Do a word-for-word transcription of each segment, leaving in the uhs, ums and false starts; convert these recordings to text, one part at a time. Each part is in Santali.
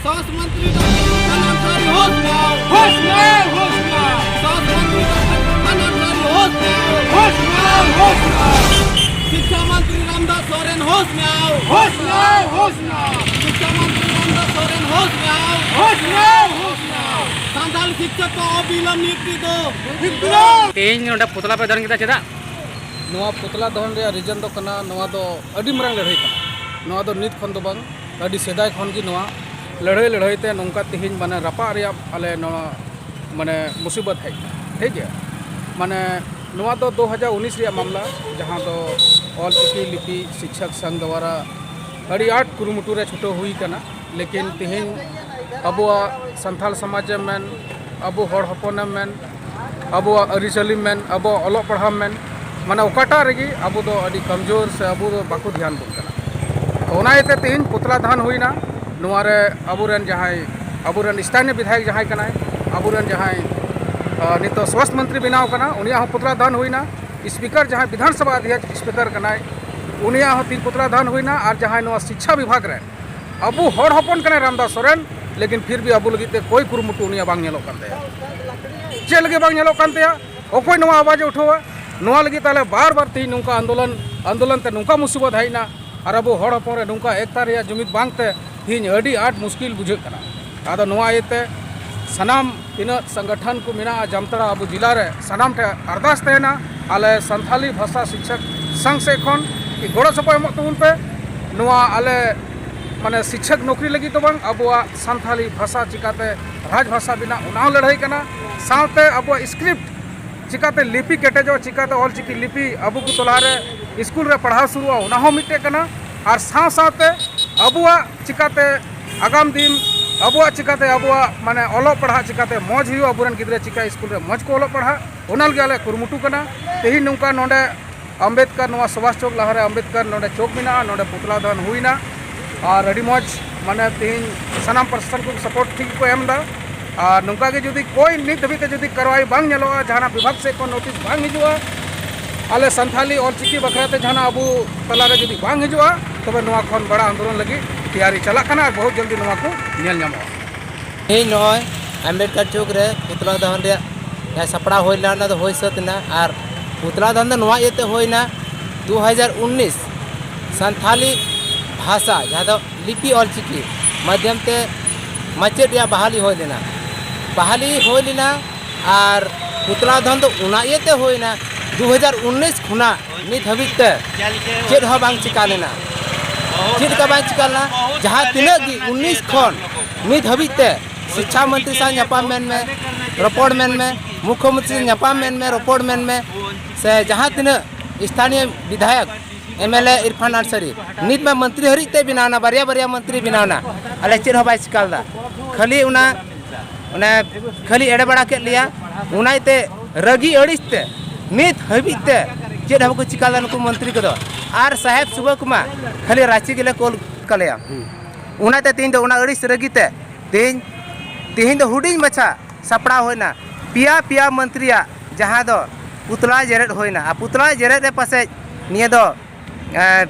स्वास्थ्य मंत्री डॉक्टर भूपेन अंसारी होश में आओ। होश में आओ, होश में आओ। स्वास्थ्य मंत्री डॉक्टर भूपेन अंसारी होश में आओ। होश में आओ, होश में आओ। शिक्षा मंत्री रामदास सोरेन होश में आओ। होश में आओ, होश में आओ। शिक्षा मंत्री रामदास सोरेन होश में आओ। होश में आओ, होश में आओ। संथाल शिक्षक को अविलंब नियुक्ति दो। ᱛᱮᱦᱮᱧ ᱱᱚᱰᱮ ᱯᱩᱛᱞᱟ ᱯᱮ ᱫᱟᱱ ᱠᱮᱫᱟ, ᱪᱮᱫᱟᱜ? ᱱᱚᱣᱟ ᱯᱩᱛᱞᱟ ᱫᱚᱦᱚᱱ ᱨᱮᱭᱟᱜ ᱨᱤᱡᱚᱱ ᱫᱚ ᱠᱟᱱᱟ, ᱱᱚᱣᱟ ᱫᱚ ᱟᱹᱰᱤ ᱢᱟᱨᱟᱝ ᱞᱟᱹᱲᱦᱟᱹᱭ ᱠᱟᱱᱟ᱾ ᱱᱚᱣᱟ ᱫᱚ ᱱᱤᱛ ᱠᱷᱚᱱ ᱫᱚ ᱵᱟᱝ, ᱟᱹᱰᱤ ᱥᱮᱫᱟᱭ ᱠᱷᱚᱱ ᱜᱮ ᱱᱚᱣᱟ ᱞᱟᱹᱲᱦᱟᱹᱭ ᱞᱟᱹᱲᱦᱟᱹᱭ ᱛᱮ ᱱᱚᱝᱠᱟ ᱛᱮᱦᱮᱧ ᱢᱟᱱᱮ ᱨᱟᱯᱟᱜ ᱨᱮᱭᱟᱜ ᱟᱞᱮ ᱱᱚᱣᱟ ᱢᱟᱱᱮ ᱢᱩᱥᱤᱵᱚᱛ ᱦᱮᱡ ᱮᱱᱟ, ᱴᱷᱤᱠ ᱜᱮᱭᱟ᱾ ᱢᱟᱱᱮ ᱱᱚᱣᱟ ᱫᱚ ᱫᱩ ᱦᱟᱡᱟᱨ ᱩᱱᱤᱥ ᱨᱮᱭᱟᱜ ᱢᱟᱢᱞᱟ, ᱡᱟᱦᱟᱸ ᱫᱚ ᱚᱞ ᱪᱤᱠᱤ ᱞᱤᱯᱤ ᱥᱤᱠᱪᱷᱚᱠ ᱥᱚᱝᱜᱷ ᱫᱣᱟᱨᱟ ᱟᱹᱰᱤ ᱟᱸᱴ ᱠᱩᱨᱩᱢᱩᱴᱩ ᱨᱮ ᱪᱷᱩᱴᱟᱹᱣ ᱦᱩᱭ ᱠᱟᱱᱟ᱾ ᱞᱮᱠᱤᱱ ᱛᱮᱦᱮᱧ ᱟᱵᱚᱣᱟᱜ ᱥᱟᱱᱛᱟᱲ ᱥᱚᱢᱟᱡᱽ ᱮᱢ ᱢᱮᱱ, ᱟᱵᱚ ᱦᱚᱲ ᱦᱚᱯᱚᱱ ᱮᱢ ᱢᱮᱱ, ᱟᱵᱚᱣᱟᱜ ᱟᱹᱨᱤᱪᱟᱹᱞᱤ ᱢᱮᱱ, ᱟᱵᱚᱣᱟᱜ ᱚᱞᱚᱜ ᱯᱟᱲᱦᱟᱣ ᱢᱮᱱ, ᱢᱟᱱᱮ ᱚᱠᱟᱴᱟᱜ ᱨᱮᱜᱮ ᱟᱵᱚ ᱫᱚ ᱟᱹᱰᱤ ᱠᱚᱢᱡᱳᱨ ᱥᱮ ᱟᱵᱚ ᱫᱚ ᱵᱟᱠᱚ ᱫᱷᱮᱭᱟᱱ ᱵᱚᱱ ᱠᱟᱱᱟ᱾ ᱛᱚ ᱚᱱᱟ ᱤᱭᱟᱹᱛᱮ ᱛᱮᱦᱮᱧ ᱯᱩᱛᱞᱟ ᱫᱟᱦᱟᱱ ᱦᱩᱭᱱᱟ᱾ ᱱᱚᱣᱟ ᱨᱮ ᱟᱵᱚᱨᱮᱱ ᱡᱟᱦᱟᱸᱭ, ᱟᱵᱚᱨᱮᱱ ᱥᱛᱷᱟᱱᱤᱭᱚ ᱵᱤᱫᱷᱟᱭᱚᱠ ᱡᱟᱦᱟᱸᱭ ᱠᱟᱱᱟᱭ, ᱟᱵᱚᱨᱮᱱ ᱡᱟᱦᱟᱸᱭ, ᱟᱸ, ᱱᱤᱛᱚᱜ ᱥᱣᱟᱥᱛᱷ ᱢᱚᱱᱛᱨᱤ ᱵᱮᱱᱟᱣ ᱠᱟᱱᱟ, ᱩᱱᱤᱭᱟᱜ ᱦᱚᱸ ᱯᱩᱛᱞᱟ ᱫᱟᱦᱟᱱ ᱦᱩᱭᱱᱟ᱾ ᱥᱯᱤᱠᱟᱨ ᱡᱟᱦᱟᱸᱭ ᱵᱤᱫᱷᱟᱱ ᱥᱚᱵᱷᱟ ᱚᱫᱷᱭᱚᱠᱥ ᱥᱯᱤᱠᱟᱨ ᱠᱟᱱᱟᱭ, ᱩᱱᱤᱭᱟᱜ ᱦᱚᱸ ᱛᱮᱦᱮᱧ ᱯᱩᱛᱞᱟ ᱫᱟᱦᱟᱱ ᱦᱩᱭᱱᱟ᱾ ᱟᱨ ᱡᱟᱦᱟᱸᱭ ᱱᱚᱣᱟ ᱥᱤᱠᱪᱷᱟ ᱵᱤᱵᱷᱟᱜᱽ ᱨᱮ ᱟᱵᱚ ᱦᱚᱲ ᱦᱚᱯᱚᱱ ᱠᱟᱱᱟᱭ ᱨᱟᱢᱫᱟᱥ ᱥᱚᱨᱮᱱ, ᱞᱮᱠᱤᱱ ᱯᱷᱤᱨ ᱵᱷᱤ ᱟᱵᱚ ᱞᱟᱹᱜᱤᱫ ᱛᱮ ᱠᱳᱭ ᱠᱩᱨᱩᱢᱩᱴᱩ ᱩᱱᱤᱭᱟᱜ ᱵᱟᱝ ᱧᱮᱞᱚᱜ ᱠᱟᱱ ᱛᱟᱭᱟ᱾ ᱪᱮᱫ ᱞᱟᱹᱜᱤᱫ ᱵᱟᱝ ᱧᱮᱞᱚᱜ ᱠᱟᱱ ᱛᱟᱭᱟ? ᱚᱠᱚᱭ ᱱᱚᱣᱟ ᱟᱣᱟᱡ ᱮ ᱩᱴᱷᱟᱹᱣᱟ? ᱱᱚᱣᱟ ᱞᱟᱹᱜᱤᱫ ᱛᱟᱦᱞᱮ ᱵᱟᱨ ᱵᱟᱨ ᱛᱮᱦᱮᱧ ᱱᱚᱝᱠᱟ ᱟᱱᱫᱳᱞᱚᱱ, ᱟᱱᱫᱳᱞᱚᱱ ᱛᱮ ᱱᱚᱝᱠᱟ ᱢᱩᱥᱤᱵᱚᱛ ᱦᱮᱡ ᱮᱱᱟ, ᱟᱨ ᱟᱵᱚ ᱦᱚᱲ ᱦᱚᱯᱚᱱ ᱨᱮ ᱱᱚᱝᱠᱟ ᱮᱠᱛᱟ ᱨᱮᱭᱟᱜ ᱡᱩᱢᱤᱫ ᱵᱟᱝᱛᱮ ᱛᱮᱦᱮᱧ ᱟᱹᱰᱤ ᱟᱸᱴ ᱢᱩᱥᱠᱤᱞ ᱵᱩᱡᱷᱟᱹᱜ ᱠᱟᱱᱟ᱾ ᱟᱫᱚ ᱱᱚᱣᱟ ᱤᱭᱟᱹᱛᱮ ᱥᱟᱱᱟᱢ ᱛᱤᱱᱟᱹᱜ ᱥᱚᱝᱜᱚᱴᱷᱚᱱ ᱠᱚ ᱢᱮᱱᱟᱜᱼᱟ ᱡᱟᱢᱛᱟᱲᱟ ᱟᱵᱚ ᱡᱮᱞᱟ ᱨᱮ, ᱥᱟᱱᱟᱢ ᱴᱷᱮᱱ ᱟᱨᱫᱟᱥ ᱛᱟᱦᱮᱱᱟ, ᱟᱞᱮ ᱥᱟᱱᱛᱷᱟᱞᱤ ᱵᱷᱟᱥᱟ ᱥᱤᱠᱪᱷᱚᱠ ᱥᱚᱝᱜᱷ ᱥᱮᱫ ᱠᱷᱚᱱ ᱜᱚᱲᱚ ᱥᱚᱯᱚᱦᱚᱫ ᱮᱢᱚᱜ ᱛᱟᱵᱚᱱ ᱯᱮ᱾ ᱱᱚᱣᱟ ᱟᱞᱮ ᱢᱟᱱᱮ ᱥᱤᱠᱪᱷᱚᱠ ᱱᱚᱠᱨᱤ ᱞᱟᱹᱜᱤᱫ ᱫᱚ ᱵᱟᱝ, ᱟᱵᱚᱣᱟᱜ ᱥᱟᱱᱛᱷᱟᱞᱤ ᱵᱷᱟᱥᱟ ᱪᱤᱠᱟᱛᱮ ᱨᱟᱡᱽ ᱵᱷᱟᱥᱟ ᱵᱮᱱᱟᱜ, ᱚᱱᱟ ᱦᱚᱸ ᱞᱟᱹᱲᱦᱟᱹᱭ ᱠᱟᱱᱟ᱾ ᱥᱟᱶᱛᱮ ᱟᱵᱚᱣᱟᱜ ᱥᱠᱨᱤᱯᱴ ᱪᱤᱠᱟᱛᱮ ᱞᱤᱯᱤ ᱠᱮᱴᱮᱡᱚᱜᱼᱟ, ᱪᱤᱠᱟᱛᱮ ᱚᱞ ᱪᱤᱠᱤ ᱞᱤᱯᱤ ᱟᱵᱚ ᱠᱚ ᱛᱟᱞᱟᱨᱮ ᱥᱠᱩᱞ ᱨᱮ ᱯᱟᱲᱦᱟᱣ ᱥᱩᱨᱩᱜᱼᱟ, ᱚᱱᱟ ᱦᱚᱸ ᱢᱤᱫᱴᱮᱡ ᱠᱟᱱᱟ᱾ ᱟᱨ ᱥᱟᱶ ᱥᱟᱶᱛᱮ ᱟᱵᱚᱣᱟᱜ ᱪᱤᱠᱟᱛᱮ ᱟᱜᱟᱢ ᱫᱤᱱ, ᱟᱵᱚᱣᱟᱜ ᱪᱤᱠᱟᱛᱮ ᱟᱵᱚᱣᱟᱜ ᱢᱟᱱᱮ ᱚᱞᱚᱜ ᱯᱟᱲᱦᱟᱜ ᱪᱤᱠᱟᱛᱮ ᱢᱚᱡᱽ ᱦᱩᱭᱩᱜᱼᱟ, ᱟᱵᱚᱨᱮᱱ ᱜᱤᱫᱽᱨᱟᱹ ᱪᱤᱠᱟ ᱥᱠᱩᱞ ᱨᱮ ᱢᱚᱡᱽ ᱠᱚ ᱚᱞᱚᱜ ᱯᱟᱲᱦᱟᱜ, ᱚᱱᱟ ᱞᱟᱹᱜᱤᱫ ᱟᱞᱮ ᱠᱩᱨᱩᱢᱩᱴᱩ ᱠᱟᱱᱟ᱾ ᱛᱮᱦᱮᱧ ᱱᱚᱝᱠᱟ ᱱᱚᱰᱮ ᱟᱢᱵᱮᱫᱠᱟᱨ, ᱱᱚᱣᱟ ᱥᱩᱵᱷᱟᱥ ᱪᱚᱠ ᱞᱟᱦᱟᱨᱮ ᱟᱢᱵᱮᱫᱠᱟᱨ ᱱᱚᱰᱮ ᱪᱚᱠ ᱢᱮᱱᱟᱜᱼᱟ, ᱱᱚᱰᱮ ᱯᱩᱛᱞᱟ ᱫᱟᱦᱚᱱ ᱦᱩᱭᱱᱟ᱾ ᱟᱨ ᱟᱹᱰᱤ ᱢᱚᱡᱽ, ᱢᱟᱱᱮ ᱛᱮᱦᱮᱧ ᱥᱟᱱᱟᱢ ᱯᱨᱚᱥᱟᱥᱚᱱ ᱠᱚ ᱥᱟᱯᱳᱨᱴ ᱴᱷᱤᱠ ᱜᱮᱠᱚ ᱮᱢ ᱮᱫᱟ᱾ ᱟᱨ ᱱᱚᱝᱠᱟ ᱜᱮ ᱡᱩᱫᱤ ᱠᱳᱭ ᱱᱤᱛ ᱫᱷᱟᱹᱵᱤᱡ ᱛᱮ ᱡᱩᱫᱤ ᱠᱟᱨᱣᱟᱭ ᱵᱟᱝ ᱧᱮᱞᱚᱜᱼᱟ, ᱡᱟᱦᱟᱱᱟᱜ ᱵᱤᱵᱷᱟᱜᱽ ᱥᱮᱫ ᱠᱷᱚᱱ ᱱᱳᱴᱤᱥ ᱵᱟᱝ ᱦᱤᱡᱩᱜᱼᱟ, ᱟᱞᱮ ᱥᱟᱱᱛᱷᱟᱞᱤ ᱚᱞᱪᱤᱠᱤ ᱵᱟᱠᱷᱨᱟ ᱛᱮ ᱡᱟᱦᱟᱱᱟᱜ ᱟᱵᱚ ᱛᱟᱞᱟᱨᱮ ᱡᱩᱫᱤ ᱵᱟᱝ ᱦᱤᱡᱩᱜᱼᱟ, ᱛᱚᱵᱮ ᱱᱚᱣᱟ ᱠᱷᱚᱱ ᱵᱟᱲᱟ ᱟᱱᱫᱳᱞᱚᱱ ᱞᱟᱹᱜᱤᱫ ᱛᱮᱭᱟᱨᱤ ᱪᱟᱞᱟᱜ ᱠᱟᱱᱟ ᱟᱨ ᱵᱚᱦᱩᱛ ᱡᱚᱞᱫᱤ ᱱᱚᱣᱟ ᱠᱚ ᱧᱮᱞ ᱧᱟᱢᱚᱜᱼᱟ᱾ ᱛᱮᱦᱮᱧ ᱱᱚᱜᱼᱚᱭ ᱟᱢᱵᱮᱰᱠᱟᱨ ᱪᱚᱠ ᱨᱮ ᱯᱩᱛᱞᱟ ᱫᱚᱦᱚᱱ ᱨᱮᱭᱟᱜ ᱡᱟᱦᱟᱸ ᱥᱟᱯᱲᱟᱣ ᱦᱩᱭ ᱞᱮᱱᱟ, ᱚᱱᱟ ᱫᱚ ᱦᱩᱭ ᱥᱟᱹᱛ ᱮᱱᱟ᱾ ᱟᱨ ᱯᱩᱛᱞᱟ ᱫᱚᱦᱚᱱ ᱫᱚ ᱱᱚᱣᱟ ᱤᱭᱟᱹᱛᱮ ᱦᱩᱭᱱᱟ, ᱫᱩ ᱦᱟᱡᱟᱨ ᱩᱱᱤᱥ ᱥᱟᱱᱛᱷᱟᱞᱤ ᱵᱷᱟᱥᱟ, ᱡᱟᱦᱟᱸ ᱫᱚ ᱞᱤᱯᱤ ᱚᱞᱪᱤᱠᱤ ᱢᱟᱫᱽᱫᱷᱚᱢ ᱛᱮ ᱢᱟᱪᱮᱫ ᱨᱮᱭᱟᱜ ᱵᱟᱦᱟᱞᱤ ᱦᱩᱭ ᱞᱮᱱᱟ᱾ ᱵᱟᱦᱟᱞᱤ ᱦᱩᱭ ᱞᱮᱱᱟ ᱟᱨ ᱯᱩᱛᱞᱟ ᱫᱚᱦᱚᱱ ᱫᱚ ᱚᱱᱟ ᱤᱭᱟᱹᱛᱮ ᱦᱩᱭᱱᱟ, ᱫᱩ ᱦᱟᱡᱟᱨ ᱩᱱᱤᱥ ᱠᱷᱚᱱᱟᱜ ᱱᱤᱛ ᱦᱟᱹᱵᱤᱡ ᱛᱮ ᱪᱮᱫ ᱦᱚᱸ ᱵᱟᱝ ᱪᱤᱠᱟ ᱞᱮᱱᱟ᱾ ᱪᱮᱫ ᱞᱮᱠᱟ ᱵᱟᱝ ᱪᱤᱠᱟ ᱞᱮᱱᱟ? ᱡᱟᱦᱟᱸ ᱛᱤᱱᱟᱹᱜ ᱜᱮ ᱩᱱᱤᱥ ᱠᱷᱚᱱ ᱱᱤᱛ ᱦᱟᱹᱵᱤᱡ ᱛᱮ ᱥᱤᱪᱪᱷᱟ ᱢᱚᱱᱛᱨᱤ ᱥᱟᱶ ᱧᱟᱯᱟᱢ ᱢᱮᱱ ᱢᱮ, ᱨᱚᱯᱚᱲ ᱢᱮᱱ ᱢᱮ, ᱢᱩᱠᱷᱭᱚ ᱢᱚᱱᱛᱨᱤ ᱥᱟᱶ ᱧᱟᱯᱟᱢ ᱢᱮᱱ ᱢᱮ, ᱨᱚᱯᱚᱲ ᱢᱮᱱ ᱢᱮ, ᱥᱮ ᱡᱟᱦᱟᱸ ᱛᱤᱱᱟᱹᱜ ᱥᱛᱷᱟᱱᱤᱭᱚ ᱵᱤᱫᱷᱟᱭᱚᱠ, M L A Irfan Ansari, ᱱᱤᱛ ᱢᱟ ᱢᱚᱱᱛᱨᱤ ᱦᱟᱹᱨᱤᱡ ᱛᱮ ᱵᱮᱱᱟᱣ ᱮᱱᱟ, ᱵᱟᱨᱭᱟ ᱵᱟᱨᱭᱟ ᱢᱚᱱᱛᱨᱤ ᱵᱮᱱᱟᱣ ᱮᱱᱟ, ᱟᱞᱮ ᱪᱮᱫ ᱦᱚᱸ ᱵᱟᱭ ᱪᱤᱠᱟ ᱞᱮᱫᱟ᱾ ᱠᱷᱟᱹᱞᱤ ᱚᱱᱟ, ᱚᱱᱮ ᱠᱷᱟᱹᱞᱤ ᱮᱲᱮ ᱵᱟᱲᱟ ᱠᱮᱫ ᱞᱮᱭᱟ, ᱚᱱᱟ ᱤᱭᱟᱹᱛᱮ ᱨᱟᱹᱜᱤ ᱟᱹᱲᱤᱥ ᱛᱮ ᱱᱤᱛ ᱦᱟᱹᱵᱤᱡ ᱛᱮ ᱪᱮᱫ ᱦᱚᱸ ᱵᱟᱠᱚ ᱪᱤᱠᱟ ᱞᱮᱫᱟ ᱱᱩᱠᱩ ᱢᱚᱱᱛᱨᱤ ᱠᱚᱫᱚ᱾ ᱟᱨ ᱥᱟᱦᱮᱵᱽ ᱥᱩᱵᱟᱹ ᱠᱚᱢᱟ ᱠᱷᱟᱹᱞᱤ ᱨᱟᱸᱪᱤ ᱜᱮᱞᱮ ᱠᱳᱞ ᱠᱟᱞᱮᱭᱟ᱾ ᱚᱱᱟᱛᱮ ᱛᱮᱦᱮᱧ ᱫᱚ ᱚᱱᱟ ᱟᱹᱲᱤᱥ ᱨᱟᱹᱜᱤ ᱛᱮ ᱛᱮᱦᱮᱧ, ᱛᱮᱦᱮᱧ ᱫᱚ ᱦᱩᱰᱤᱧ ᱢᱟᱪᱷᱟ ᱥᱟᱯᱲᱟᱣ ᱦᱩᱭᱱᱟ, ᱯᱮᱭᱟ ᱯᱮᱭᱟ ᱢᱚᱱᱛᱨᱤᱭᱟᱜ, ᱡᱟᱦᱟᱸ ᱫᱚ ᱯᱩᱛᱞᱟ ᱡᱮᱨᱮᱫ ᱦᱩᱭᱱᱟ᱾ ᱟᱨ ᱯᱩᱛᱞᱟ ᱡᱮᱨᱮᱫ ᱨᱮ ᱯᱟᱥᱮᱡ ᱱᱤᱭᱟᱹ ᱫᱚ, ᱮᱸ,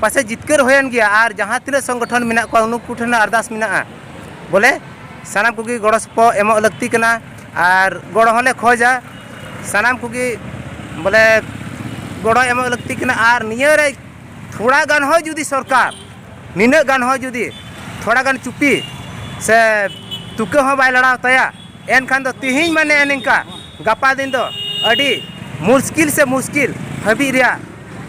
ᱯᱟᱥᱮᱡ ᱡᱤᱛᱠᱟᱹᱨ ᱦᱩᱭᱮᱱ ᱜᱮᱭᱟ᱾ ᱟᱨ ᱡᱟᱦᱟᱸ ᱛᱤᱱᱟᱹᱜ ᱥᱚᱝᱜᱚᱴᱷᱚᱱ ᱢᱮᱱᱟᱜ ᱠᱚᱣᱟ, ᱩᱱᱠᱩ ᱴᱷᱮᱱ ᱟᱨᱫᱟᱥ ᱢᱮᱱᱟᱜᱼᱟ, ᱵᱚᱞᱮ ᱥᱟᱱᱟᱢ ᱠᱚᱜᱮ ᱜᱚᱲᱚ ᱥᱚᱯᱚᱦᱚᱫ ᱮᱢᱚᱜ ᱞᱟᱹᱠᱛᱤ ᱠᱟᱱᱟ᱾ ᱟᱨ ᱜᱚᱲᱚ ᱦᱚᱸᱞᱮ ᱠᱷᱚᱡᱟ, ᱥᱟᱱᱟᱢ ᱠᱚᱜᱮ ᱵᱚᱞᱮ ᱜᱚᱲᱚ ᱮᱢᱚᱜ ᱞᱟᱹᱠᱛᱤ ᱠᱟᱱᱟ᱾ ᱟᱨ ᱱᱤᱭᱟᱹ ᱨᱮ ᱛᱷᱚᱲᱟ ᱜᱟᱱ ᱦᱚᱸ ᱡᱩᱫᱤ ᱥᱚᱨᱠᱟᱨ ᱱᱤᱱᱟᱹᱜ ᱜᱟᱱ ᱦᱚᱸ ᱡᱩᱫᱤ ᱛᱷᱚᱲᱟ ᱜᱟᱱ ᱪᱩᱯᱤ ᱥᱮ ᱛᱩᱠᱟᱹ ᱦᱚᱸ ᱵᱟᱭ ᱞᱟᱲᱟᱣ ᱛᱟᱭᱟ, ᱮᱱᱠᱷᱟᱱ ᱫᱚ ᱛᱤᱦᱤᱧ ᱢᱟᱱᱮ ᱱᱤᱝᱠᱟ, ᱜᱟᱯᱟ ᱫᱤᱱ ᱫᱚ ᱟᱹᱰᱤ ᱢᱩᱥᱠᱤᱞ ᱥᱮ ᱢᱩᱥᱠᱤᱞ ᱦᱟᱹᱵᱤᱡ ᱨᱮᱭᱟᱜ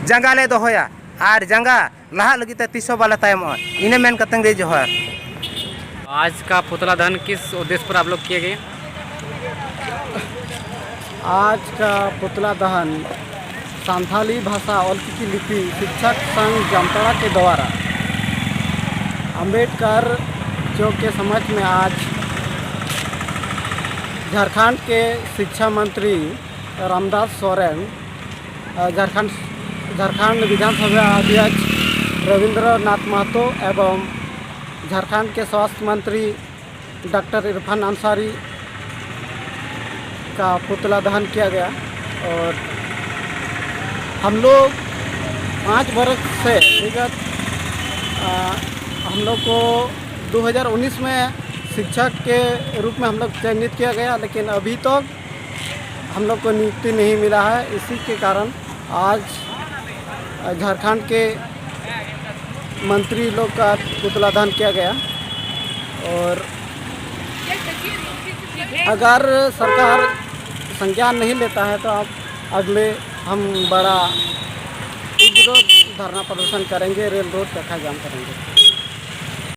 ᱡᱟᱸᱜᱟ ᱞᱮ ᱫᱚᱦᱚᱭᱟ᱾ ᱟᱨ ᱡᱟᱸᱜᱟ ᱞᱟᱦᱟᱜ ᱞᱟᱹᱜᱤᱫ ᱛᱮ ᱛᱤᱥ ᱦᱚᱸ ᱵᱟᱞᱮ ᱛᱟᱭᱚᱢᱚᱜᱼᱟ᱾ ᱤᱱᱟᱹ ᱢᱮᱱ ᱠᱟᱛᱮ ᱜᱮ ᱡᱚᱦᱟᱨ᱾ आज का पुतला दहन किस उद्देश्य पर आप लोग किए गए? आज का पुतला दहन संथाली भाषा, ऑलचिकी लिपि शिक्षक संघ जामताड़ा के द्वारा अंबेडकर चौक के समक्ष में आज झारखंड के शिक्षा मंत्री रामदास सोरेन, अ, झारखंड, झारखंड विधानसभा अध्यक्ष रविंद्रनाथ महतो एवं झारखंड के स्वास्थ्य मंत्री डॉक्टर इरफान अंसारी का पुतला दहन किया गया। और हम लोग पाँच बरस से विगत, अ, हम लोग को दो हज़ार उन्नीस में शिक्षक के रूप में हम लोग चयनित किया गया, लेकिन अभी तक हम लोग को नियुक्ति नहीं मिला है। इसी के कारण आज झारखंड के मंत्री लोग का पुतला दहन किया गया। और अगर सरकार संज्ञान नहीं लेता है तो अब अगले हम बड़ा उग्र धरना प्रदर्शन करेंगे, रेल रोड चक्का जाम करेंगे।